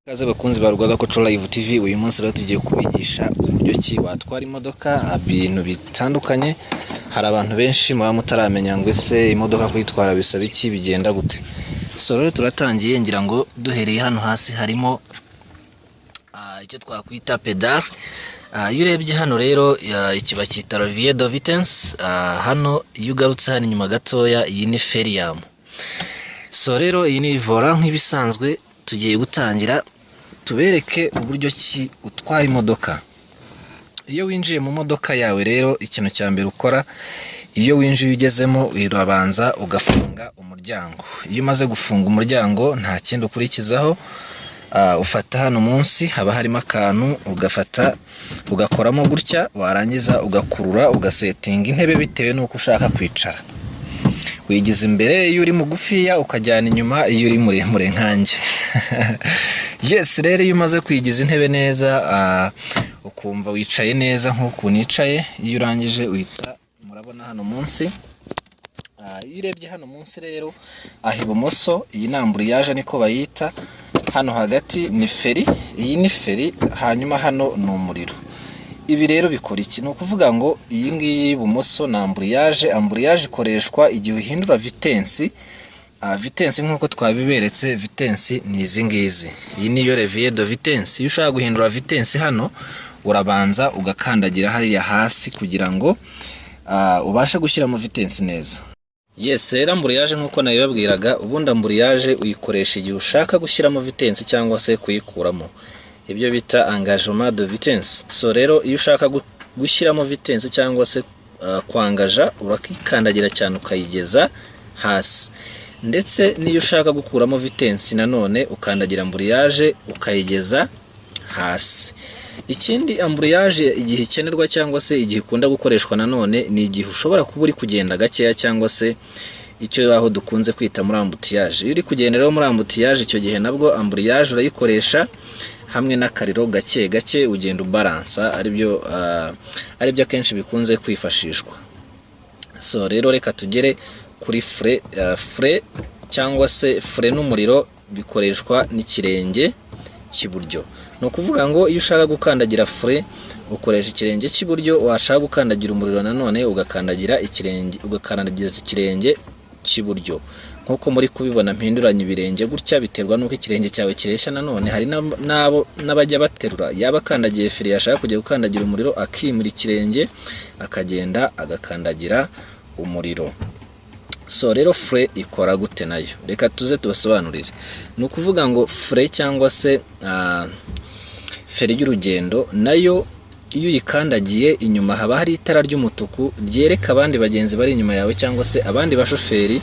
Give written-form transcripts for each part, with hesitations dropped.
Ikaze bakunzi ba Rwagakoco Live TV. Uyu munsi rero tugiye kubigisha uburyo ki watwara imodoka, ibintu bitandukanye. Hari abantu benshi muba mutaramenya ngo ese imodoka kuyitwara bisaba iki, bigenda gute? So rero turatangiye. Ngira ngo duhereye hano hasi harimo icyo twakwita pédale. Iyo urebye hano rero, iki bacyita levier de vitesse. Hano iyo ugarutse hano inyuma gatoya, iyi ni frein à main. So rero iyi ni volant. Nk'ibisanzwe tugiye gutangira tubereke uburyo ki utwara imodoka. Iyo winjiye mu modoka yawe rero, ikintu cya mbere ukora iyo winjiye ugezemo, urabanza ugafunga umuryango. Iyo umaze gufunga umuryango, nta kindi ukurikizaho. Ufata hano munsi haba harimo akantu, ugafata ugakoramo gutya, warangiza ugakurura, ugasetinga intebe bitewe n'uko ushaka kwicara. Wigiza imbere iyo uri mugufiya, ukajyana inyuma iyo uri muremure nkanjye. Yes, rero iyo umaze kwigiza intebe neza, ukumva wicaye neza nk'uku nicaye, iyo urangije uhita, murabona hano munsi. Iyo urebye hano munsi rero, aha ibumoso, iyi ni embrayage niko bayita. Hano hagati ni feri, iyi ni feri, hanyuma hano ni umuriro. Ibi rero bikora iki? Ni ukuvuga ngo iyi ngiyi y'ibumoso ni embrayage. Embrayage ikoreshwa igihe uhindura vitesse. Vitesse nk'uko twabiberetse, vitesse ni izi ngizi, iyi niyo levier de vitesse. Iyo ushaka guhindura vitesse hano, urabanza ugakandagira hariya hasi kugira ngo ubashe gushyiramo vitesse neza. Yes, rero embrayage nk'uko nabibabwiraga, ubundi embrayage uyikoresha igihe ushaka gushyiramo vitesse cyangwa se kuyikuramo, ibyo bita engagement de vitesse. So rero iyo ushaka gushyiramo vitesse cyangwa se kwangaja, urakikandagira cyane ukayigeza hasi. Ndetse n'iyo ushaka gukuramo vitesse nanone, ukandagira embrayage ukayigeza hasi. Ikindi, embrayage igihe ikenerwa cyangwa se igihe ikunda gukoreshwa nanone, ni igihe ushobora kuba uri kugenda gakeya cyangwa se icyo aho dukunze kwita muri embouteillage. Iyo uri kugenda rero muri embouteillage, icyo gihe nabwo embrayage urayikoresha hamwe n'akariro, gake gake ugenda ubaransa, aribyo akenshi bikunze kwifashishwa. So rero reka tugere kuri frein. Frein cyangwa se frein n'umuriro bikoreshwa n'ikirenge cy'iburyo. Ni ukuvuga ngo iyo ushaka gukandagira frein ukoresha ikirenge cy'iburyo, washaka gukandagira umuriro nanone ugakandagira ikirenge, ugakandagiza ikirenge cy'iburyo, nk'uko muri kubibona mpinduranya ibirenge gutya. Biterwa n'uko ikirenge cyawe kireshya. Nanone hari n'abo n'abajya baterura, yaba akandagiye feri, yashaka kujya gukandagira umuriro akimura ikirenge, akagenda agakandagira umuriro. So rero frein ikora gute nayo? Reka tuze tubasobanurire. Ni ukuvuga ngo frein cyangwa se feri y'urugendo nayo, iyo uyikandagiye inyuma haba hari itara ry'umutuku ryereka abandi bagenzi bari inyuma yawe cyangwa se abandi bashoferi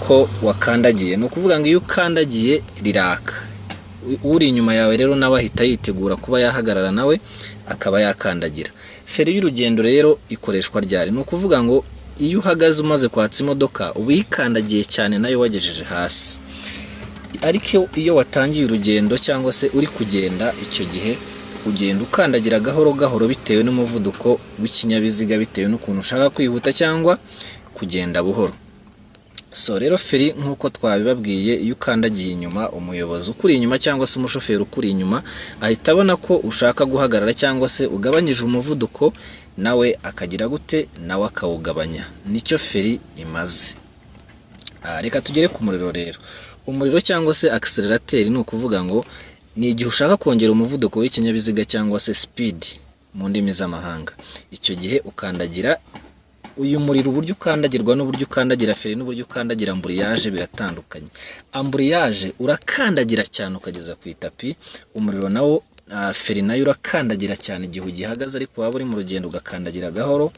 ko wakandagiye. Ni ukuvuga ngo iyo ukandagiye riraka, uri inyuma yawe rero nawe ahita yitegura kuba yahagarara, nawe akaba yakandagira. Feri y'urugendo rero ikoreshwa ryari? Ni ukuvuga ngo iyo uhagaze umaze kwatsa imodoka, uba uyikandagiye cyane nayo wagejeje hasi. Ariko iyo watangiye urugendo cyangwa se uri kugenda, icyo gihe ugenda ukandagira gahoro gahoro bitewe n'umuvuduko w'ikinyabiziga, bitewe n'ukuntu ushaka kwihuta cyangwa kugenda buhoro. So rero feri nk'uko twabibabwiye, iyo ukandagiye inyuma, umuyobozi ukuri inyuma cyangwa se umushoferi ukuri inyuma ahita abona ko ushaka guhagarara cyangwa se ugabanyije umuvuduko, nawe akagira gute? Nawe akawugabanya. Nicyo feri imaze. Reka tugere ku muriro rero. Umuriro cyangwa se accélérateur, ni ukuvuga ngo ni igihe ushaka kongera umuvuduko w'ikinyabiziga cyangwa se speed mu ndimi z'amahanga. Icyo gihe ukandagira uyu muriro. Uburyo ukandagirwa n'uburyo ukandagira feri n'uburyo ukandagira embrayage biratandukanye. Embrayage urakandagira cyane ukageza ku itapi. Umuriro nawo, feri nayo urakandagira cyane igihe ugihagaze, ariko waba uri mu rugendo ugakandagira gahoro.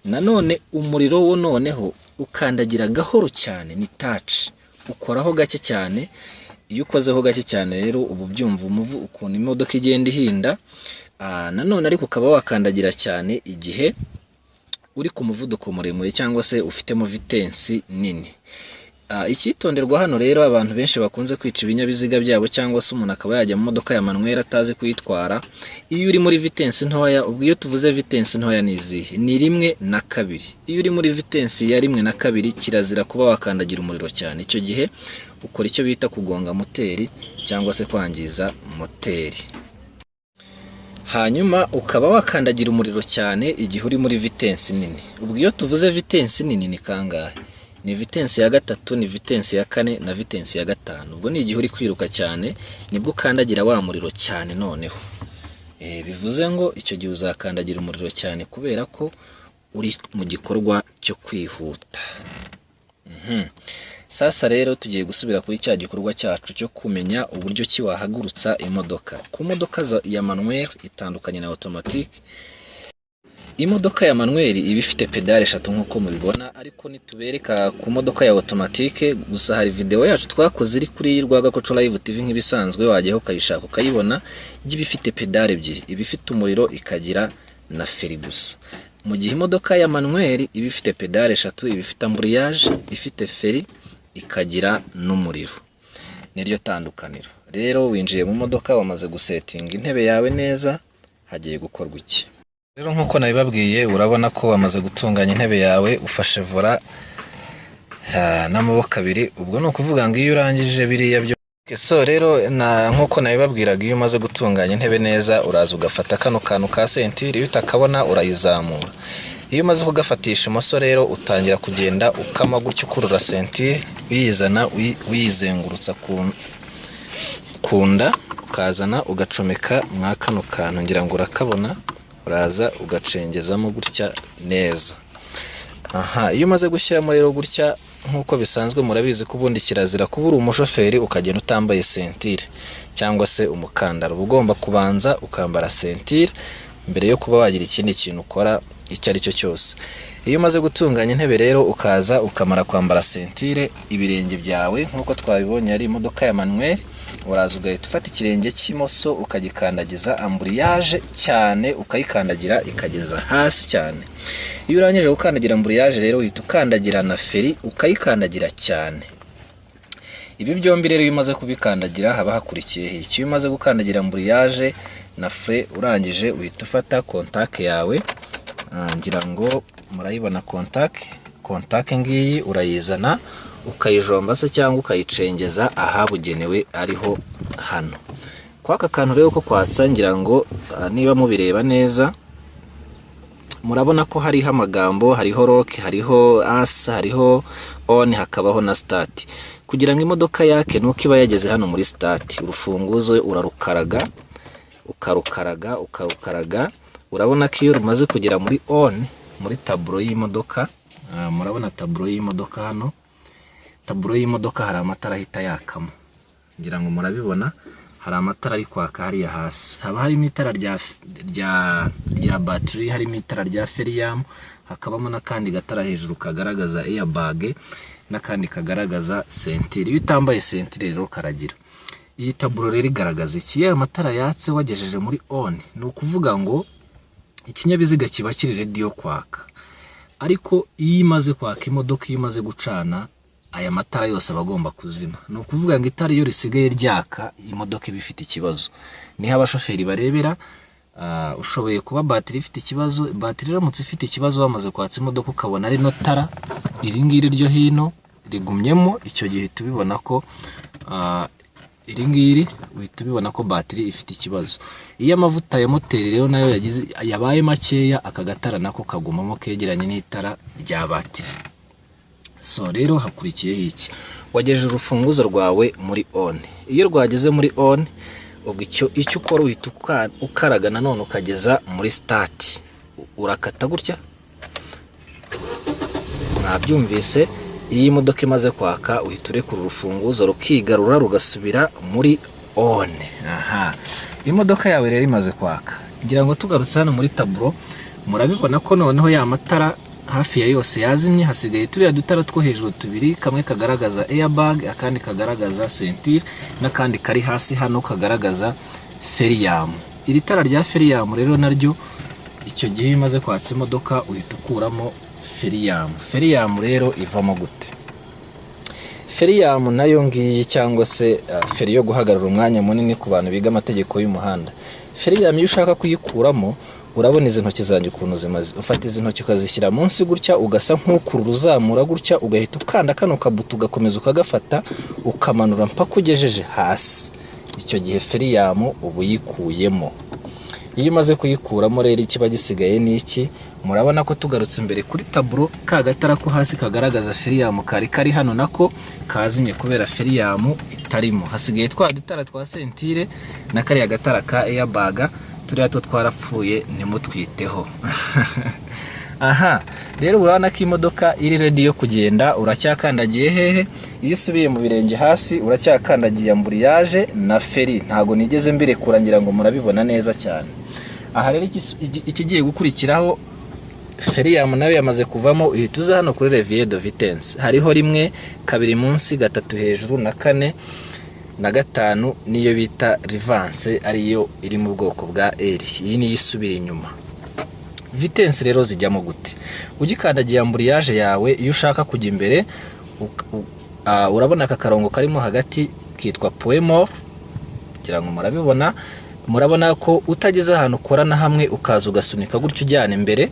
Nanone umuriro wo noneho ukandagira gahoro cyane, ni touch, ukoraho gake cyane. Iyo ukozeho gake cyane rero, uba ubyumva ukuntu imodoka igenda ihinda. Nanone ariko ukaba wakandagira cyane igihe uri ku muvuduko muremure cyangwa se ufitemo vitesse nini. Icyitonderwa hano rero, abantu benshi bakunze kwica ibinyabiziga byabo, cyangwa se umuntu akaba yajya mu modoka ya manuel atazi kuyitwara. Iyo uri muri vitesse ntoya, ubwo iyo tuvuze vitesse ntoya ni izihe? Ni rimwe na kabiri. Iyo uri muri vitesse ya rimwe na kabiri, kirazira kuba wakandagira umuriro cyane. Icyo gihe ukora icyo bita kugonga moteri cyangwa se kwangiza moteri. Hanyuma ukaba wakandagira umuriro cyane igihe uri muri vitesse nini. Ubwo iyo tuvuze vitesse nini ni kangahe? Ni vitesse ya gatatu, ni vitesse ya kane na vitesse ya gatanu. Ubwo ni igihe uri kwiruka cyane, nibwo ukandagira wa muriro cyane. Noneho bivuze ngo icyo gihe uzakandagira umuriro cyane kubera ko uri mu gikorwa cyo kwihuta. Sasa rero tugiye gusubira kuri cya gikorwa cyacu cyo kumenya uburyo ki wahagurutsa imodoka. Ku modoka ya manuel itandukanye na automatique. Imodoka ya manuel iba ifite pédale eshatu nk'uko mubibona, ariko nitubereka ku modoka ya automatique gusa, hari video yacu twakoze iri kuri Rwagakoco Live TV nk'ibisanzwe, wajyaho ukayishaka ukayibona, iba ifite pédale ebyiri, iba ifite umuriro ikagira na feri gusa. Mu gihe imodoka ya manuel iba ifite pédale eshatu, iba ifite embrayage, ifite feri, ikagira n'umuriro. Niryo tandukaniro. Rero winjiye mu modoka, wamaze gusetinga intebe yawe neza, hagiye gukorwa iki? Rero nk'uko nabibabwiye, urabona ko wamaze gutunganya intebe yawe, ufashe volant n'amaboko abiri. Ubwo ni ukuvuga ngo iyo urangije biriya byo. So rero nk'uko nabibabwiraga, iyo umaze gutunganya intebe neza, uraza ugafata kano kantu ka ceinture. Iyo utakabona urayizamura. Iyo umaze kugafatisha imoso rero, utangira kugenda ukama gutya, ukurura ceinture, uyizana uyizengurutsa ku nda, ukazana ugacomeka mwa kano kantu. Ngira ngo urakabona. Uraza ugacengezamo gutya neza. Aha, iyo umaze gushyiramo rero gutya, nk'uko bisanzwe murabizi ko ubundi kirazira kuba uri umushoferi ukagenda utambaye ceinture cyangwa se umukandara. Uba ugomba kubanza ukambara ceinture mbere yo kuba wagira ikindi kintu ukora icyo ari cyo cyose. Iyo umaze gutunganya intebe rero, ukaza ukamara kwambara ceinture, ibirenge byawe nk'uko twabibonye ari imodoka ya manuel, uraza ugahita ufata ikirenge cy'imoso ukagikandagiza embrayage cyane, ukayikandagira ikageza hasi cyane. Iyo urangije gukandagira embrayage rero, uhita ukandagira na feri, ukayikandagira cyane. Ibi byombi rero iyo umaze kubikandagira, haba hakurikiyeho iki? Iyo umaze gukandagira embrayage na frein, urangije uhita ufata contact yawe. Ngira ngo murayibona contact. Contact ngiyi, urayizana ukayijomba se cyangwa ukayicengeza ahabugenewe, ariho hano kwaka kantu rero ko kwatsa. Ngira ngo niba mubireba neza, murabona ko hariho amagambo, hariho lock, hariho AC, hariho on, hakabaho na start. Kugira ngo imodoka yake nuko iba yageze hano muri start. Urufunguzo urarukaraga, ukarukaraga, ukarukaraga. Urabona ko iyo rumaze kugera muri on, muri tableau y'imodoka, murabona tableau y'imodoka hano. Tableau y'imodoka hari amatara ahita yakamo. Ngira ngo murabibona, hari amatara ari kwaka hariya hasi. Haba harimo itara rya batiri, harimo itara rya feriyamu, hakabamo n'akandi gatara hejuru kagaragaza airbag, n'akandi kagaragaza ceinture. Iyo utambaye ceinture rero karagira. Iyi tableau rero igaragaza iki? Iyo aya matara yatse wagejeje muri on, ni ukuvuga ngo ikinyabiziga kiba kiri ready yo kwaka. Ariko iyo imaze kwaka imodoka, iyo imaze gucana, aya matara yose aba agomba kuzima. Ni ukuvuga ngo itara iyo risigaye ryaka, imodoka iba ifite ikibazo. Niho abashoferi barebera ushoboye kuba batiri ifite ikibazo. Batiri iramutse ifite ikibazo, wamaze kwatsa imodoka ukabona rino tara iri ngiri ryo hino rigumyemo, icyo gihe uhita ubibona ko iri ngiri, uhita ubibona ko batiri ifite ikibazo. Iyo amavuta ya moteri rero nayo yagize yabaye makeya, aka gatara nako kagumamo kegeranye n'itara rya batiri. So rero hakurikiyeho iki? Wagejeje urufunguzo rwawe muri on. Iyo rwageze muri on, ubwo icyo ukora, uhita ukaraga nanone ukageza muri start. Urakata gutya, mwabyumvise. Iyo imodoka imaze kwaka, uhita urekura urufunguzo rukigarura rugasubira muri on. Aha imodoka yawe rero imaze kwaka. Ngira ngo tugarutse hano muri tableau, murabibona ko noneho ya matara hafi ya yose yazimye. Hasigaye turiya dutara two hejuru tubiri, kamwe kagaragaza airbag, akandi kagaragaza ceinture, n'akandi kari hasi hano kagaragaza feriyamu. Iri tara rya feriyamu rero naryo, icyo gihe iyo umaze kwatsa imodoka uhita ukuramo feriyamu. Feriyamu rero ivamo gute? Feri yamu nayo ngiyi, cyangwa se feri yo guhagarara umwanya munini ku bantu biga amategeko y'umuhanda. Feri yamu iyo ushaka kuyikuramo, urabona izi ntoki zanjye ukuntu zimaze, ufata izi ntoki ukazishyira munsi gutya, ugasa nk'ukurura uzamura gutya, ugahita ukanda kano kabuto, ugakomeza ukagafata, ukamanura mpaka ugejeje hasi. Icyo gihe feri yamu uba uyikuyemo. Iyo umaze kuyikuramo rero, ikiba gisigaye ni iki? Murabona ko tugarutse imbere kuri taburo, ka gatara ko hasi kagaragaza feri yamu kari kari hano nako kazimye kubera feri yamu itarimo. Hasigaye twa dutara twa ceinture na kariya gatara ka airbag. Turiya two twarapfuye, ntimutwiteho. Aha rero urabona ko imodoka iri ready yo kugenda. Uracyakandagiye hehe? Iyo usubiye mu birenge hasi, uracyakandagiye embrayage na feri, ntabwo nigeze mbirekura. Ngira ngo murabibona neza cyane. Aha rero ikigiye gukurikiraho, feri yamu nayo yamaze kuvamo, uhita uza hano kuri levier de vitesse. Hariho rimwe, kabiri munsi, gatatu hejuru, na kane na gatanu, niyo bita reverse, ariyo iri mu bwoko bwa R. Iyi niyo isubira inyuma. Vitesse rero zijyamo gute? Ugikandagiye embrayage yawe, iyo ushaka kujya imbere, urabona aka karongo karimo hagati kitwa point mort, kugira ngo murabibona. Murabona ko utageze ahantu ukora na hamwe, ukaza ugasunika gutyo ujyana imbere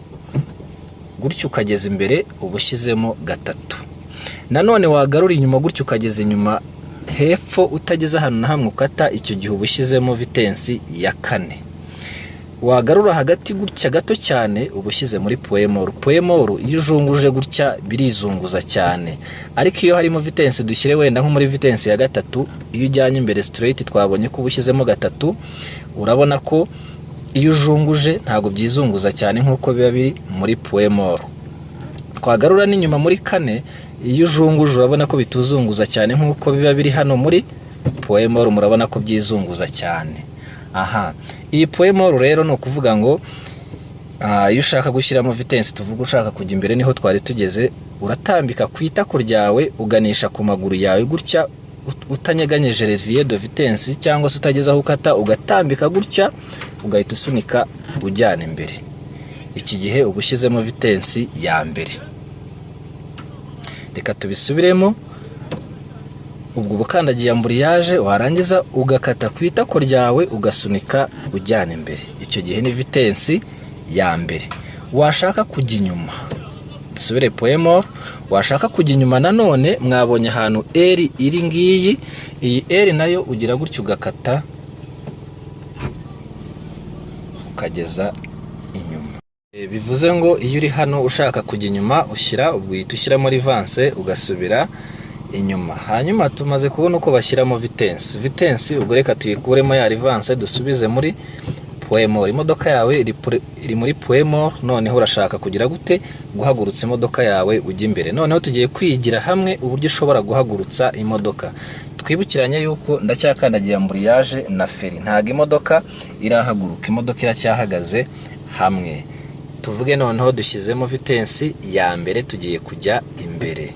gutyo ukageza imbere, uba ushyizemo gatatu. Nanone wagarura inyuma gutyo ukageza inyuma hepfo, utageze ahantu na hamwe ukata, icyo gihe uba ushyizemo vitesse ya kane. Wagarura hagati gutya gato cyane, uba ushyize muri point mort. Point mort, iyo ujunguje gutya birizunguza cyane, ariko iyo harimo vitesse, dushyire wenda nko muri vitesse ya gatatu, iyo ujyanye imbere straight twabonye ko uba ushyizemo gatatu. Urabona ko iyo ujunguje ntabwo byizunguza cyane nk'uko biba biri muri point mort. Twagarura n'inyuma muri kane, iyo ujunguje urabona ko bituzunguza cyane nk'uko biba biri hano muri point mort. Murabona ko byizunguza cyane. Aha iyi point mort rero ni ukuvuga ngo iyo ushaka gushyiramo vitesse, tuvuga ushaka kujya imbere, niho twari tugeze, uratambika ku itako ryawe, uganisha ku maguru yawe gutya, utanyeganyije levier de vitesse cyangwa se utageze aho ukata, ugatambika gutya, ugahita usunika ujyana imbere. Iki gihe uba ushyizemo vitesse ya mbere. Reka tubisubiremo. Ubwo uba ukandagiye embrayage, warangiza ugakata ku itako ryawe, ugasunika ujyana imbere. Icyo gihe ni vitesse ya mbere. Washaka kujya inyuma, dusubire point mort, washaka kujya inyuma nanone, mwabonye ahantu R iri ngiyi. Iyi R nayo ugira gutya ugakata ukageza inyuma. Bivuze ngo iyo uri hano ushaka kujya inyuma, ushyira, ubwo uhita ushyiramo reverse ugasubira inyuma. Hanyuma tumaze kubona uko bashyiramo vitesse. Vitesse ubwo reka tuyikuremo ya reverse, dusubize muri point mort. Imodoka yawe iri muri point mort, noneho urashaka kugira gute? Guhagurutsa imodoka yawe ujya imbere. Noneho tugiye kwigira hamwe uburyo ushobora guhagurutsa imodoka. Twibukiranye yuko ndacyakandagiye embrayage na feri, ntabwo imodoka irahaguruka, imodoka iracyahagaze hamwe. Tuvuge noneho dushyizemo vitesse ya mbere, tugiye kujya imbere.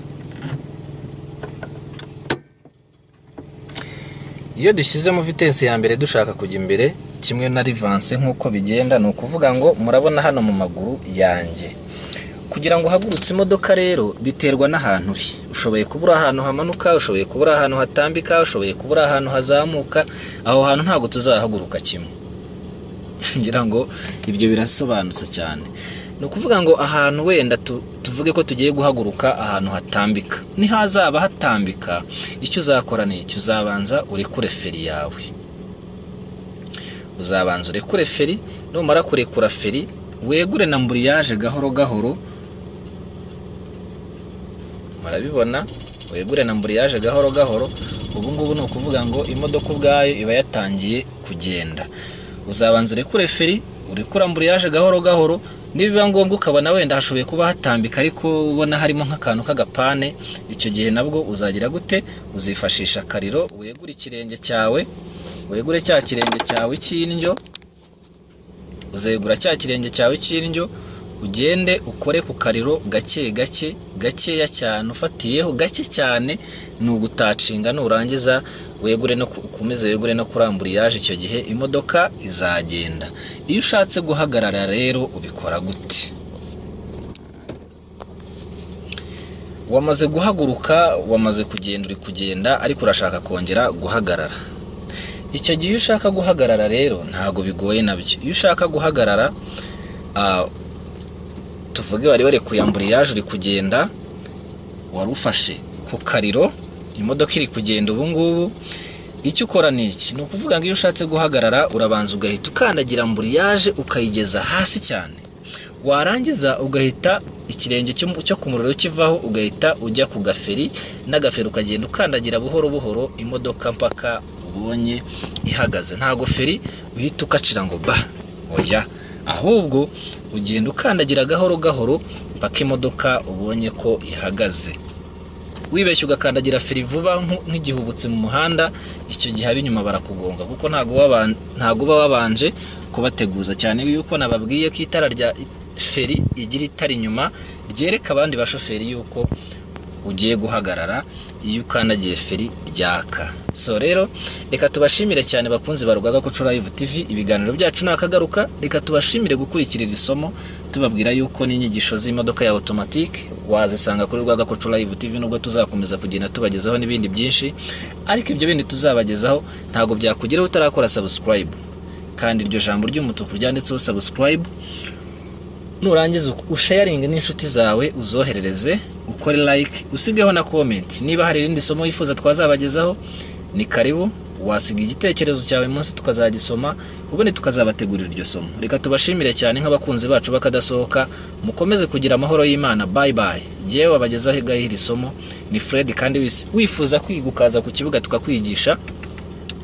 Iyo dushyizemo vitesse ya mbere dushaka kujya imbere, kimwe na reverse nk'uko bigenda, ni ukuvuga ngo murabona hano mu maguru yanjye. Kugira ngo uhagurutse imodoka rero biterwa n'ahantu uri. Ushoboye kuba uri ahantu hamanuka, ushoboye kuba uri ahantu hatambika, ushoboye kuba uri ahantu hazamuka. Aho hantu ntabwo tuzahaguruka kimwe. Ngira ngo ibyo birasobanutse cyane. Ni ukuvuga ngo ahantu wenda tuvuge ko tugiye guhaguruka ahantu hatambika, nihazaba hatambika, icyo uzakora ni icyo: uzabanza urekure feri yawe. Uzabanza urekure feri. Numara kurekura feri, wegure na embrayage gahoro gahoro. Murabibona, wegure na embrayage gahoro gahoro. Ubu ngubu ni ukuvuga ngo imodoka ubwayo iba yatangiye kugenda. Uzabanza urekure feri, urekure embrayage gahoro gahoro. Nibiba ngombwa ukabona wenda hashoboye kuba hatambika, ariko ubona harimo nk'akantu k'agapane, icyo gihe nabwo uzagira gute? Uzifashisha akariro, wegure ikirenge cyawe, wegure cya kirenge cyawe cy'indyo. Uzegura cya kirenge cyawe cy'indyo, ugende ukore ku kariro gake gake, gakeya cyane, ufatiyeho gake cyane, ni ugutacinga. Nurangiza wegure no ukomeze wegure no kuri embrayage. Icyo gihe imodoka izagenda. Iyo ushatse guhagarara rero ubikora gute? Wamaze guhaguruka, wamaze kugenda, uri kugenda, ariko urashaka kongera guhagarara. Icyo gihe iyo ushaka guhagarara rero ntabwo bigoye nabyo. Iyo ushaka guhagarara, tuvuge wari warekuye embrayage, uri kugenda, wari ufashe ku kariro, imodoka iri kugenda ubu ngubu, icyo ukora ni iki? Ni ukuvuga ngo iyo ushatse guhagarara, urabanza ugahita ukandagira embrayage ukayigeza hasi cyane, warangiza ugahita ikirenge cyo ku muriro kivaho, ugahita ujya ku gaferi, n'agaferi ukagenda ukandagira buhoro buhoro imodoka mpaka ubonye ihagaze. Ntago feri uhita ukacira ngo ba, oya, ahubwo ugenda ukandagira gahoro gahoro mpaka imodoka ubonye ko ihagaze. Wibeshye ugakandagira feri vuba nk'igihubutse mu muhanda, icyo gihe ab'inyuma barakugonga, kuko ntago uba wabanje kubateguza, cyane yuko nababwiye ko itara rya feri igira itara inyuma ryereka abandi bashoferi yuko ugiye guhagarara. Iyo ukandagiye feri ryaka. So rero reka tubashimire cyane, bakunzi ba Rugaga Koco Live TV. Ibiganiro byacu ni akagaruka. Reka tubashimire gukurikira iri somo, tubabwira yuko n'inyigisho z'imodoka ya automatique wazisanga kuri Rugaga Koco Live TV, nubwo tuzakomeza kugenda tubagezaho n'ibindi byinshi, ariko ibyo bindi tuzabagezaho ntabwo byakugeraho utarakora subscribe. Kandi iryo jambo ry'umutuku ryanditseho subscribe, nurangiza usharinge n'inshuti zawe, uzoherereze, ukore like, usigeho na comment. Niba hari irindi somo wifuza twazabagezaho, ni karibu, wasiga igitekerezo cyawe munsi tukazagisoma, ubundi tukazabategurira iryo somo. Reka tubashimire cyane nk'abakunzi bacu bakadasohoka. Mukomeze kugira amahoro y'Imana. Bye bye. Jyewe wabagezaho iri somo ni Fred, kandi wifuza kwiga ukaza ku kibuga tukakwigisha.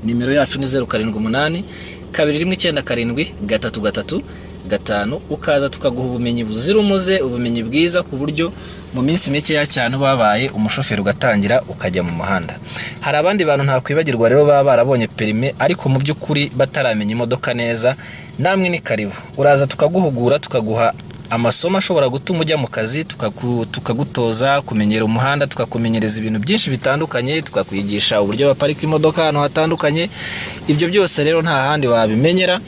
Nimero yacu ni 0782197335, ukaza tukaguha ubumenyi buzira umuze, ubumenyi bwiza, ku buryo mu minsi mikeya cyane uba wabaye umushoferi, ugatangira ukajya mu muhanda. Hari abandi bantu ntakwibagirwa rero baba barabonye permis ariko mu by'ukuri bataramenya imodoka neza. Namwe ni karibu, uraza tukaguhugura, tukaguha amasomo ashobora gutuma ujya mu kazi, tukagutoza kumenyera umuhanda, tukakumenyereza ibintu byinshi bitandukanye, tukakwigisha uburyo baparika imodoka ahantu hatandukanye. Ibyo byose rero nta handi wabimenyera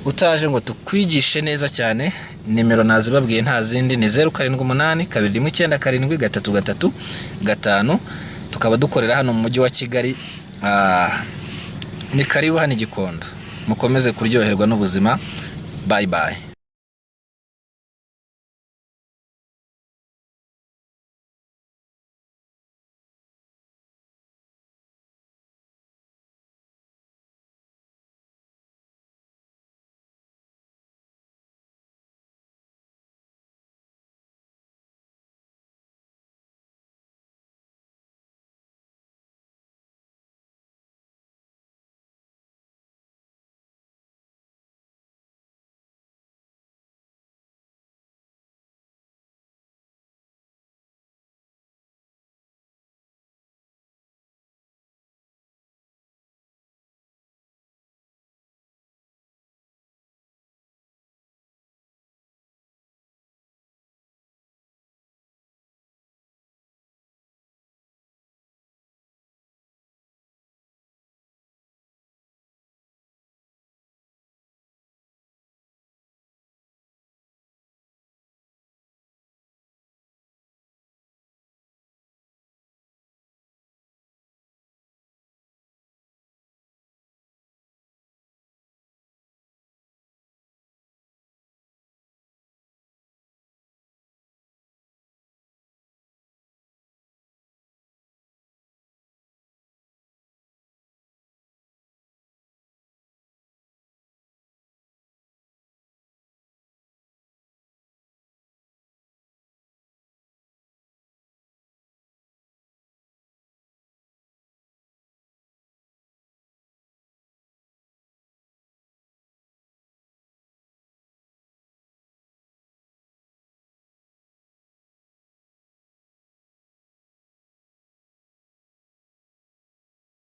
utaje ngo tukwigishe neza cyane. Nimero nazibabwiye, nta zindi, ni 0782197335. Tukaba dukorera hano mu mujyi wa Kigali. Ni karibu hano i Gikondo. Mukomeze kuryoherwa n'ubuzima. Bye bye.